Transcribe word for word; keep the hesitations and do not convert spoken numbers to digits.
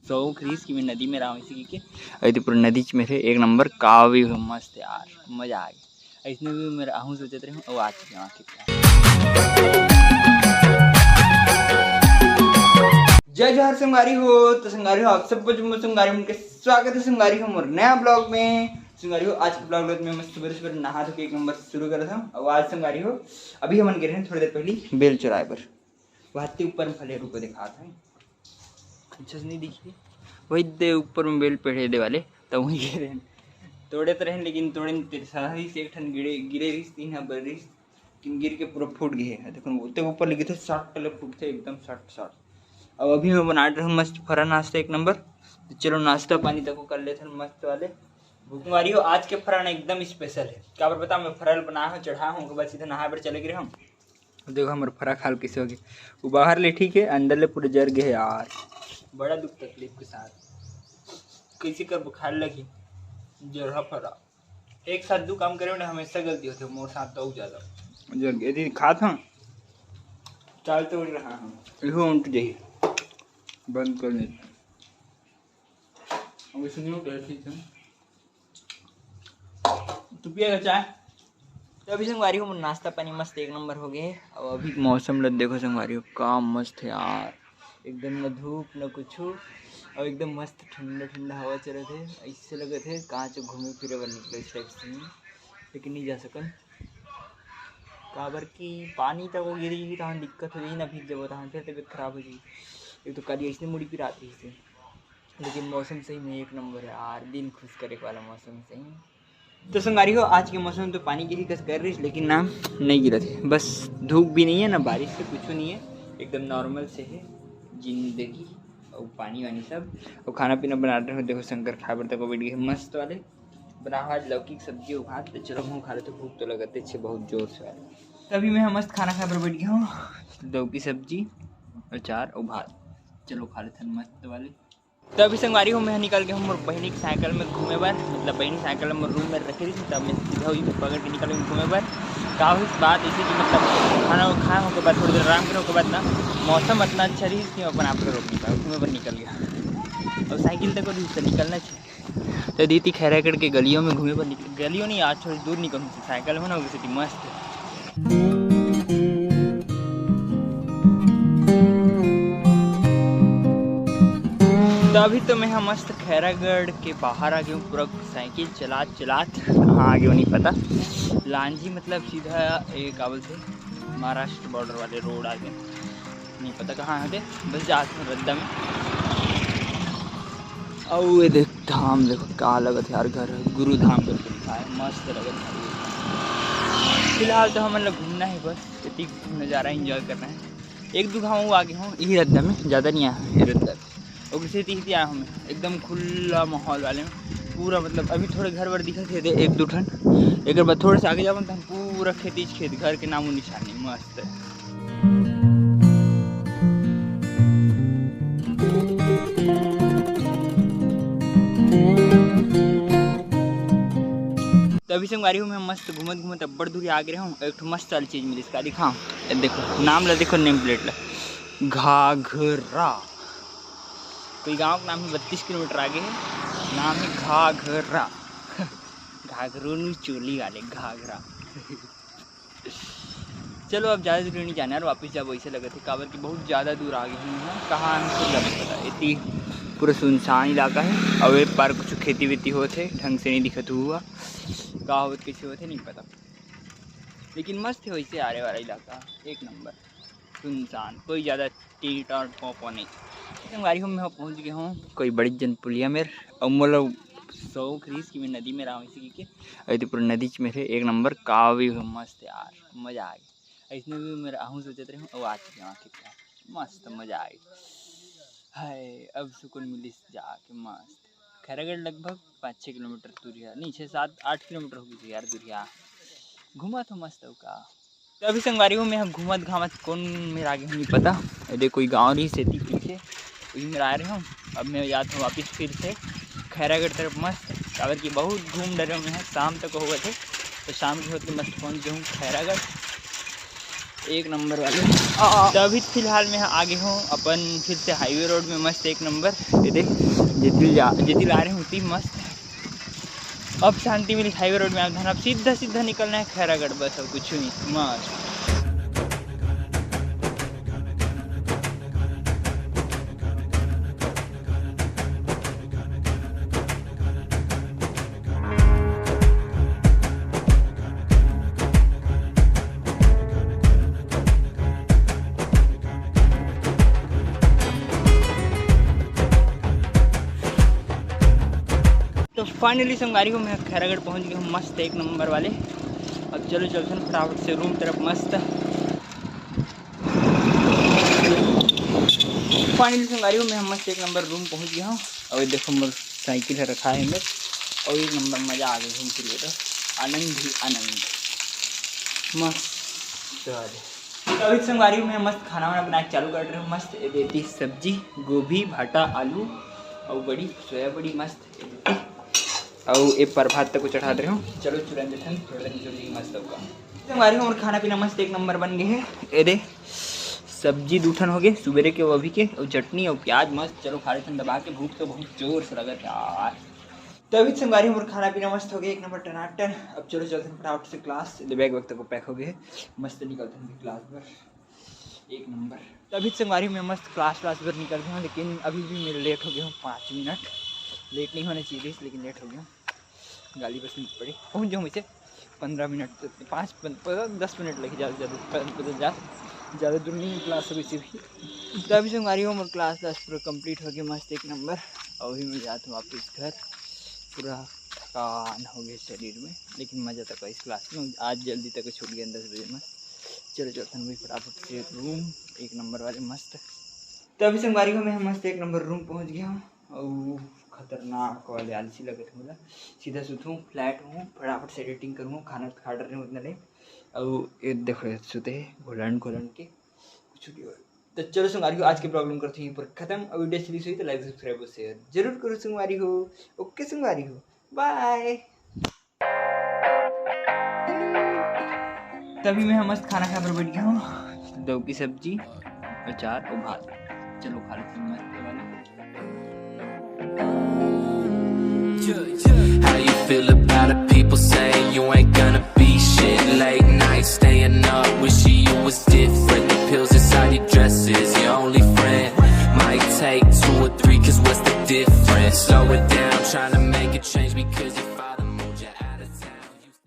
शौक रहिस कि मैं नदी में रहूं इसी के। अरे तो पूरा नदी में रहे, एक नंबर का view है, मस्त यार, मजा आ गया। ऐसने view में रहूं सोचत रहे हूं, और आ चुके हैं आखिर। जय जोहार संगवारी हो। तो संगवारी हो, आप सबको जुम्मो संगवारी मन के स्वागत है संगवारी हो मोर नया vlog में। संगवारी हो, आज के vlog में मैं सुबह सुबह नहा धो के एक नंबर शुरू करत हूं। और आज संगवारी हो, अभी हमन गे रहे थोड़ी देर पहली बेल चुराए बर, वहती ऊपर में फले रुको दिखात है। अच्छा से नहीं दिखी, वही दे ऊपर में बेल पेड़े दे वाले, तो वही गे रहे। तोड़े तो रहे, लेकिन तोड़े नहीं, तेरे सारा ही से एक ठन गिरे, गिरे रहिस, तीन ह बर रहिस, लेकिन गिर के पूरा फूट गए है। देखो, ओते ऊपर लगे थे, सट ले फूट थे एकदम सट सट। अब अभी मैं बना रहा हूँ मस्त फरा नाश्ता एक नंबर। तो चलो, नाश्ता पानी तक कर लेते हैं मस्त वाले। भूख मारी हो, आज के फरा ना एकदम स्पेशल है। काबर बता, मैं फरा ल बना हूँ, चढ़ा हूँ, ओकर बाद सीधा नहाए बर चले गए हम। देखो हमर फरा खाल कैसे हो गए, वो बाहर ले ठीक है, अंदर ले पूरे जर गए यार। बड़ा दुख तकलीफ के साथ कैसे कर बुखार लगी, जरहा फरा। एक साथ दो काम करे ना, हमेशा गलती होते, मोर साथ तो ज्यादा। जर गए दिन खात हम, चाल तो उड़ रहा हम। इहो उंट जाही, बंद कर ले। अब इसने उठ रहा, ठीक है। तू पिएगा चाय? तो अभी संगवारी हो, नाश्ता पानी मस्त एक नंबर हो गए। और अभी मौसम ल देखो संगवारी हो, का मस्त है यार, एकदम न धूप न कुछ, और एकदम मस्त ठंडा ठंडा हवा चलत है। ऐसे लगत है कहाँ चो घूमे फिरे बर निकले इस टाइप से, लेकिन नहीं जा सकन, काबर कि पानी तक वो गिर जाही, तहाँ दिक्कत हो जाही ना, भीग जब तहाँ फिर तबीयत खराब हो जाही। एक तो कल ऐसे मुड़ी पिरात रही थी, लेकिन मौसम सही में एक नंबर है यार, दिल खुश करे वाला मौसम सही। तो संगवारी हो, आज के मौसम तो पानी गिरी कस कर रही, लेकिन ना, नहीं गिरा थे। बस धूप भी नहीं है ना, बारिश से कुछ नहीं है, एकदम नॉर्मल से है जिंदगी। और पानी वानी सब, और खाना पीना बना रहे हो। देखो शंकर खाए बर तक बैठ गए मस्त वाले, बनाओ आज लौकी की सब्जी और भात। तो चलो हम खा लेते, भूख तो लगते छे बहुत जोर से वाले। तभी मैं मस्त खाना खाए बर बैठ गया हूँ, लौकी सब्जी, अचार और भात। चलो खा लेते हैं मस्त वाले। तो अभी संगवारी हो, मैं निकल गया हूँ मोर बहिनी के साइकिल में घूमे बर, मतलब बहिनी साइकिल मोर रूम में रखे रही, तब मैं सीधा वही पकड़ के निकल गया घूमे बर। का हुई बात ऐसी कि मतलब खाना वो खाए होके बाद, थोड़ी देर आराम करे होके बाद ना, मौसम इतना अच्छा रही कि मैं अपन आप को रोक नहीं पाया, घूमे बर निकल गया। और साइकिल तक वो निकलना चाहिए। तो दीदी खैरागढ़ के गलियों में घूमे बर निकल, गलियों नहीं, आज थोड़ी दूर निकलूँ साइकिल में ना, वैसे मस्त। तो अभी तो मैं ह मस्त खैरागढ़ के बाहर आ गया हूँ, पूरा साइकिल चलात चलात। कहाँ आ गया नहीं पता, लांजी मतलब सीधा, ए, का बोलते, महाराष्ट्र बॉर्डर वाले रोड आ गए। नहीं पता कहाँ है, बस जात हूँ रद्दा में। अउ ये देख धाम, देखो का लगत है यार, घर गुरु धाम करके लिखा है, मस्त लगत है। फिलहाल तो हमन ला घूमना है बस, इतनी नज़ारा एंजॉय करना है। एक दो गाँव आगे हूँ यही रद्दा में, ज़्यादा नहीं आया हूँ ये रद्दा में। और किसी तीस आया हूँ मैं, एकदम खुला माहौल वाले में पूरा, मतलब अभी थोड़े घर वर दिखत है एक दो ठन, एक बाद थोड़े से आगे जावन तो हम पूरा खेतीच खेत, घर के नामो निशान नहीं, मस्त। तो अभी संगवारी हो, मैं मस्त घूमत घूमत अब्बड़ दूरी आ गए हूँ। एक ठो मस्त वाली चीज मिली, इसका दिखाऊं। ये देखो नाम ला, देखो नेम प्लेट ला, घाघरा। कोई गांव का नाम है, बत्तीस किलोमीटर आगे है, नाम है घाघरा। घाघरू नु चोली वाले घाघरा। चलो अब ज़्यादा दूर नहीं जाना यार, वापस जाबो ऐसे लगत है, काबर कि बहुत ज़्यादा दूर आ गए हैं हम। कहाँ हम खुद नहीं पता। इतनी पूरा सुनसान इलाका है, और ये पार कुछ खेती वेती होत है, ढंग से नहीं दिखत हुआ, का होत कैसे होत है नहीं पता, लेकिन मस्त है वैसे आरे वाला इलाका, एक नंबर सुनसान, कोई ज़्यादा टीट और पोपो नहीं। संगवारी हो, मैं पहुँच गया हूँ कोई बड़ी जन पुलिया मेर, और मोला शौक रहीस कि मैं नदी में रहूँ इसी के। अरे तो पूरा नदी में रहे, एक नंबर का view है, मस्त यार, मज़ा आ गया। ऐसने view में रहूँ सोचत रहे हूँ, और आ चुके हैं आखिर, मस्त मज़ा आ गया। हाय, अब सुकून मिलिस जाके मस्त। खैरागढ़ लगभग पाँच छः किलोमीटर दूरिया, नहीं, छः सात आठ किलोमीटर होगी यार दूरिया। घूमा तो मस्त हो का। तो अभी संगवारी हो, मैं घूमत घामत कौन मेर आगे हूँ नहीं पता। अरे कोई गाँव रही सेती पीछे, वही मेर आ रहे हूँ। अब मैं जात हूँ वापस फिर से खैरागढ़ तरफ मस्त, काबर कि बहुत घूम डरे हूँ मैं, शाम तक होगा थे, तो शाम के होते मस्त पहुँच जाऊँ खैरागढ़। एक नंबर वाले। तो अभी फिलहाल मैं आगे हूँ अपन फिर से हाईवे रोड में, मस्त एक नंबर। ये देख, जेती ला जेती ला रहे होती मस्त। अब शांति मिली, हाईवे रोड में आप धन, अब सीधा सीधा निकलना है खैरागढ़, बस और कुछ नहीं, मस्त। तो फाइनली संगवारी हो, मैं खैरागढ़ पहुंच गया हूँ मस्त एक नंबर वाले। अब चलो चलते हैं फटाफट से रूम तरफ मस्त। फाइनली संगवारी हो, मैं मस्त एक नंबर रूम पहुंच गया हूँ। और ये देखो मोर साइकिल है रखा है अंदर। और एक नंबर मजा आ गया घूम फिर के, तो आनंद ही आनंद। मस्त। तो अभी संगवारी हो, मैं मस्त खाना वाना बनाए चालू कर रहे हूँ। मस्त ये देती सब्जी, गोभी, भाटा, आलू और बड़ी, सोया बड़ी मस्त। अउ ए परभात तक चढ़ा दे हूँ। चलो चुरन जठन थोड़ा देर जल्दी मस्त होगा। संगवारी हो, हमर खाना पीना मस्त एक नंबर बन गए है। ए दे सब्जी दू ठन हो गए, सुबेरे के वो अभी के, अउ चटनी अउ प्याज मस्त। चलो खा लेथन दबा के, भूख तो बहुत जोर से लगत है यार। तभी संगवारी हो, हमर खाना पीना मस्त हो गए एक नंबर टनाटन। अब चलो चलते हैं फटाफट से क्लास। ले बैग वैग तक पैक हो गए, मस्त निकलते हैं क्लास पर। एक नंबर। तभी संगवारी हो, मैं मस्त क्लास व्लास पर निकल गया हूँ, लेकिन अभी भी मेरे लेट हो गया हूँ पाँच मिनट। लेट नहीं होना चाहिए, लेकिन लेट हो गया हूँ। गाली बस में पड़ी, पहुँच जाऊँ वैसे पंद्रह मिनट, पाँच पन-, पन-, दस मिनट लगी ज़्यादा, ज़्यादा प-, प-, ज़्यादा ज़्यादा दूर नहीं है क्लास अभी से भी। तभी संगवारी हो, मोर क्लास व्लास पूरा कंप्लीट हो गया मस्त एक नंबर। और अभी मैं जाता हूँ वापस घर। पूरा थकान हो गया शरीर में, लेकिन मज़ा तक इस क्लास में। आज जल्दी तक छूट गया दस बजे में। चलो चलते हैं भाई फटाफट से रूम, एक नंबर वाले मस्त। तभी संगवारी हो, मैं मस्त एक नंबर रूम पहुँच गया हूँ। और खतरनाक वाले आलसी लगत मोला, सीधा सुतूँ, फ्लैट हूँ, फटाफट से एडिटिंग करूँ, खाना खा डर रहे हूँ उतना नहीं। और ये देखो सुते हैं घोलन घोलन के कुछ नहीं हो। तो चलो संगवारी हो, आज के ब्लॉग करते हैं पर खत्म। और वीडियो अच्छी लगी तो लाइक सब्सक्राइब और शेयर जरूर करो संगवारी हो। ओके संगवारी हो, बाय। तभी मैं मस्त खाना खाए पर बैठ गया हूँ, दो की सब्जी, अचार और भात। चलो खा लेते हैं मस्त वाला। How you feel about it? People say you ain't gonna be shit. Late night staying up, wishing you was different. The pills inside your dresses, your only friend. Might take two or three, cause what's the difference? Slow it down.